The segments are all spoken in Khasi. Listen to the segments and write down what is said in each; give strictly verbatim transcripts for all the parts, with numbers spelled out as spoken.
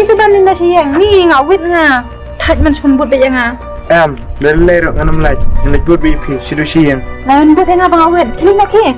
Ito ban lynda sha ïing, ni nga wit nga. Thait man shun bud bad ïa nga. Em, lei lei ruh ngan ym lait. Ngan leit bud bad ïa phi, sha du sha ïing. Lai man bud ïa nga ba nga wit. Khie leit noh khie.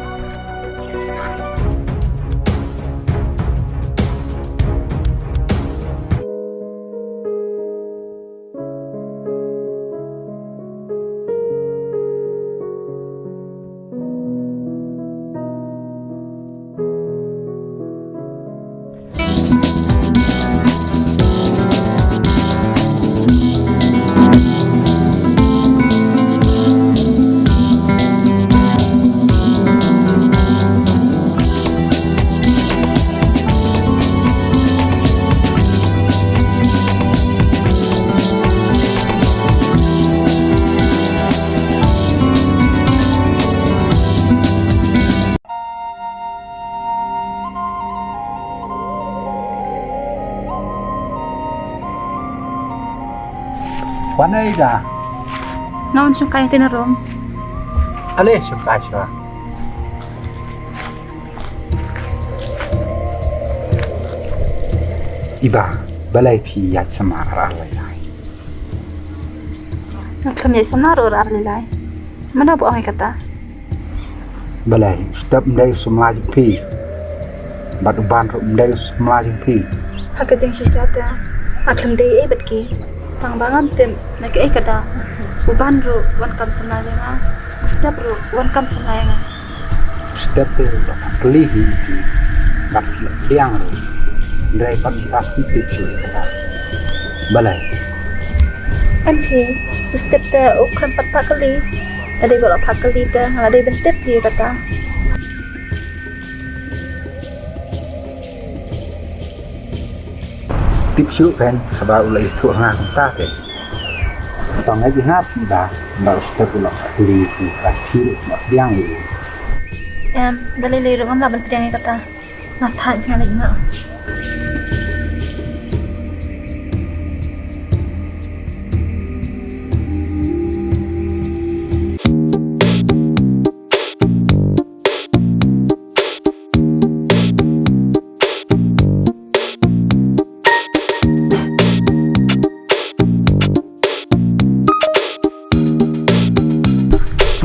Wan ai da. Nga wan shongkai te na rom. Ale shongkai shuwa. Iba, balei phi ïaid samla ar ar lai lai? Nga khlem ïaid samla ruh ar ar lai lai. Mano ba ong ïa kata? Balei, u Step um dei u samla jong phi? Bad u Ban ruh um dei u samla jong phi? Ha ka jingshisha te nga khlem dei ei bad ki. Tang ba ngam tip na kaei ka daw. U Ban ruh wan kam samla ïa nga. U Step ruh wan kam samla ïa nga. U Step te u la pha kylli hi ïa phi. Bad ki la pdiang ruh. Hynrei pat ki la phi tip shuh ïa kata. Balei? Em phi, u Step te u khlem pat pha kylli. Lada dei ba la pha kylli te nga la dei ban tip hi ïa kata. Tip shuh phi haba u la ïathuh ha nga kumta te. Tang ïa ki hap phi ba, ba u Step u la pha kylli phi ba phi ruh ba pdiang ïa u. Em, da lei lei ruh ngam lah ban pdiang ïa kata. Nga thait nga leit noh.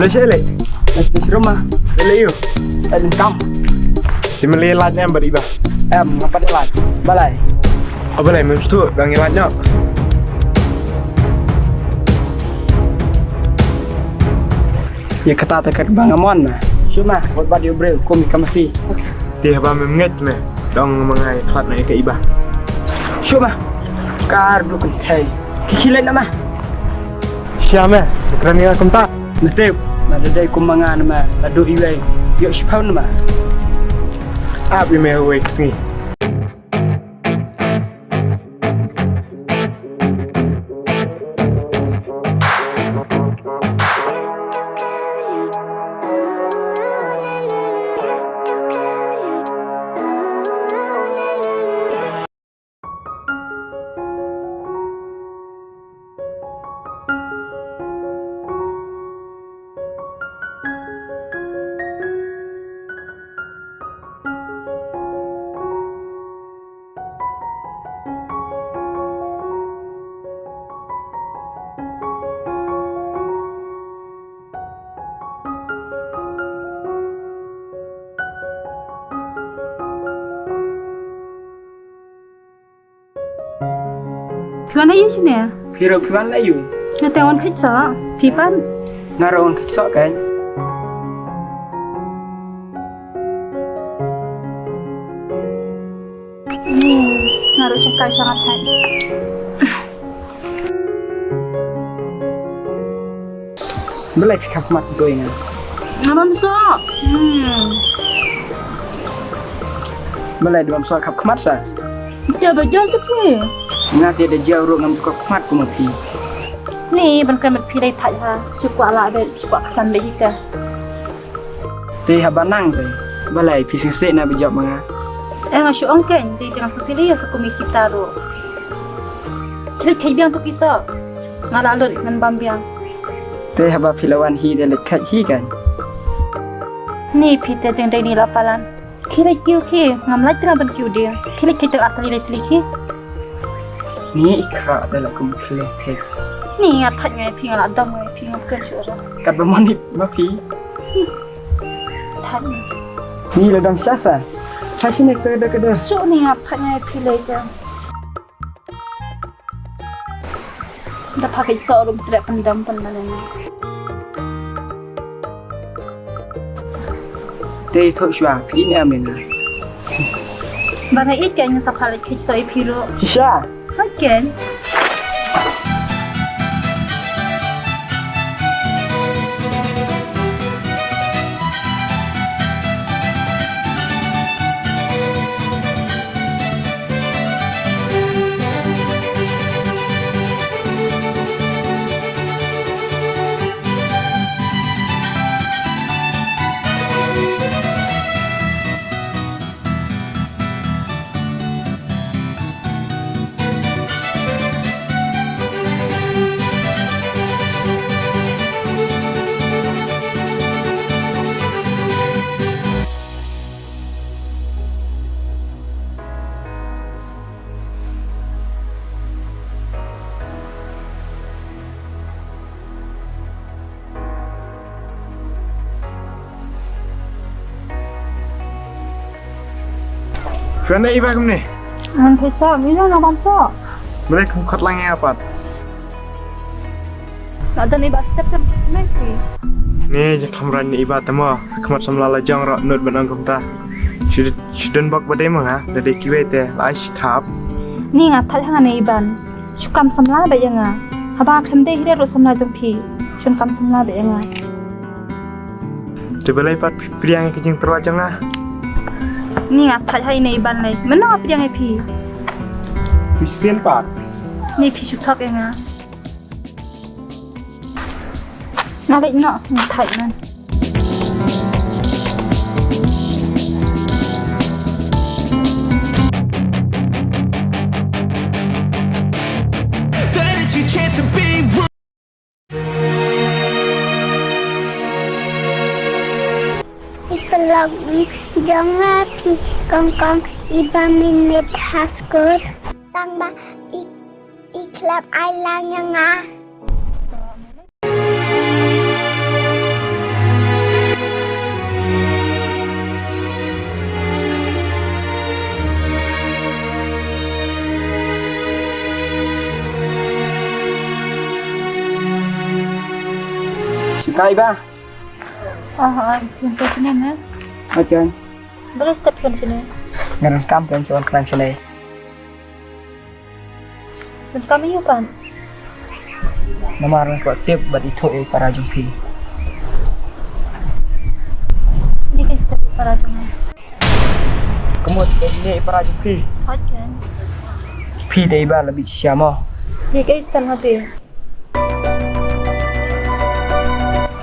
Blei sha lei. Blei sha ruma. Lei yu. Lei kam. Te me leit lait ne em bad iba? Em, nga pat leit lait. Balei? O balei, mem stu, dang ïa lait noh. Ïa kata te kat ba nga mon na. Shu ma, wat bad ïa u briew kum ïa ka masi. Te haba mem ngeit me, dang ma nga ïa khlad na ïa ka iba. Shu ma. Kar du kynthei. Ki khie leit na ma. Sha me, kren ïa kumta. Me tip, na da dei kum ma nga na ma, la du iwei. Ïoh shiphew na ma. Ap ïa me uwei ka sngi. Phi wan aiu shane? Phi ruh phi wan aiu? Nga te wan khit soh, phi pat? Nga ruh wan khit soh kan. Hmm, nga ruh shongkai sha nga thait. Balei phi khapkhmat kito ïa nga? Nga bam soh. Hmm. Balei da bam soh khapkhmat sa? Te ba jia te phi. Nga te da jia ruh ngam ju khapkhmat kum ma phi. Ni ban kren bad phi dei thait ha. Shu kwah lah bad shu kwah ksan bad hi te. Te haba nang te, balei phi sngewsih na ba jop ma nga? Eh, nga shu ong kein, te te ngan sngewsih lei ïa sa kum ïa kita ruh. Khie leit khie biang to phi soh. Nga la lut ngan bam biang. Te haba phi la wan hi te leit khie hi kein. Ni phi te jingdei ni la palan. Khie leit kiew khie, ngam lait te nga ban kiew de. Khie leit khie te ar tylli leit tylli khie. Ni i kha da la kum khle the. Ni nga thait ngai phi, nga la dam ngai phi, nga kren shuh ra. Kat ba mani ma phi. Thait ni. Ni la dam sha sa. Thait sini ke da ke da. Shuh ni nga thait ngai phi le ke. Da pha kai so rum trep pendam pen mana ni. Te i thoh shwa, phi ne amen. Ba nga it ka ngi sa pha le khit so i phi ro. Shisha. Okay. Phi wan da i Bah kumne? Ngan phi sa, mi na ngan sa. Balei kham khot lang ïa pat? Nga don i Bah step step kumne phi. Ne, jingkham ran i Bah te mo. Khmat samla la jong ro nud ban ong kumta. Shi don bok ba dei mo nga, da dei kiwei te la ai shi thap. Ni nga thait ha nga ne i Bah. Shu kam samla bad ïa nga. Haba khlem dei hi ruh samla jong phi. Shun kam samla bad ïa nga. Te balei pat phi pdiang ïa ka jingtyrwa jong nga? Ni nga thait ha ine i Bah lei. Mynno nga pdiang ïa phi? Phi sien pat. Ni phi shu thok ïa nga. Nga leit noh, nga thait man. I paralok jong nga phi kong kong i Bah mynmiet ha skur. Tang ba i, i khlem ai lang ïa nga. Shu kai ba. Ah, ah, yang tu sini, eh? Okey. Boleh step kan sini? Ngan kam kan sini. Donkam ïa u pat. Namar nga kwah tip bad ithuh ïa i para jong phi. Dei ka step i para jong nga. Ka mut dei ne i para jong phi. Hot kan. Phi dei ba la bit shisha mo. Dei ka step ha phi.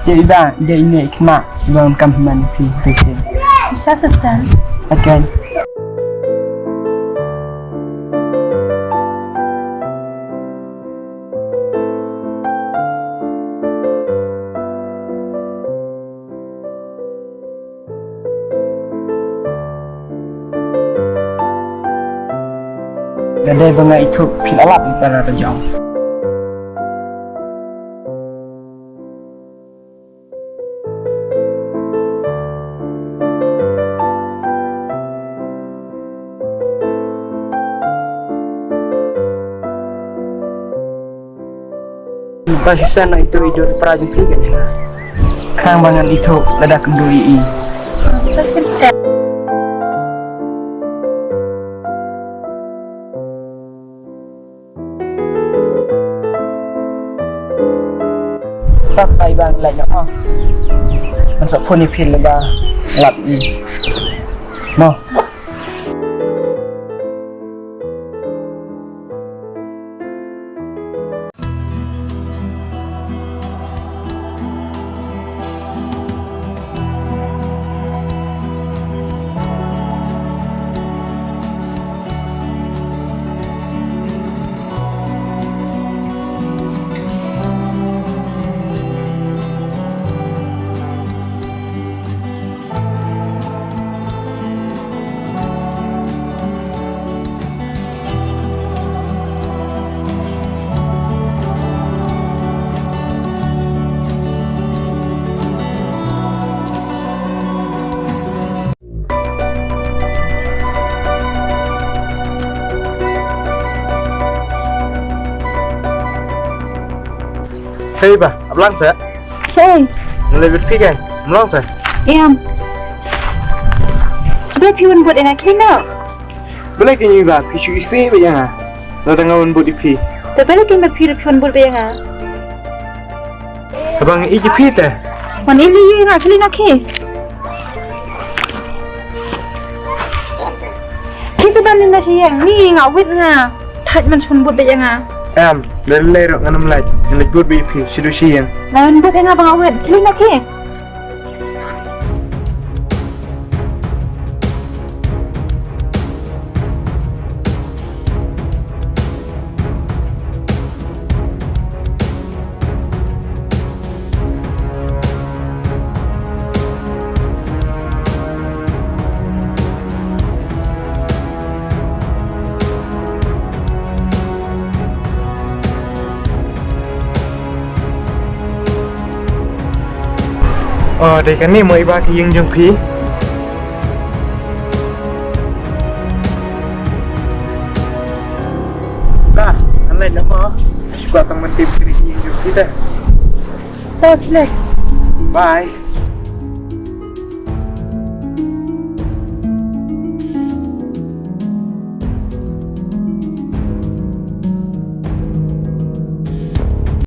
Ïa i ba, ïa ine i khynnah, i ba kam hi man phi, phi shisha. Shisha sister. Hot kan. Ka dei ba nga ithuh phi la lap ïa i para la jong. Ba shisha na itu i dur para jong phi kan. Khnang ba ngan ithuh lada kynduh ïa i. Ba shisha. Tang ai bang lai na. Ngan sa phone ïa phi lada lap i. Mo. Hei ba, ap lang sa. Hei. Ngan leit bad phi kan. Ap lang sa. Em. Ba phi wan bud ïa nga khie noh. Balei kane ba phi shu isih bad ïa nga? Lada nga wan bud ïa phi. Te balei kane ba phi ruh phi wan bud bad ïa nga? Haba nga ïeit ïa phi te. Wan ïeit ïa nga khie noh khie. Phi sa ban leit noh sha ïing, ni nga wit nga. Thait man shu wan bud bad ïa nga. Em, lei lei ruh ngan ym leit. Ngan leit bud bad ïa phi, sha ïing. Ngan wan bud ïa nga ba nga wit. Khie noh khie. Oh, dei kane mo i ba ka ïing jong phi. Ba, ngan leit noh mo. Shu kwah tang ban tip kane ka ïing jong phi te. To, khie leit. Bye.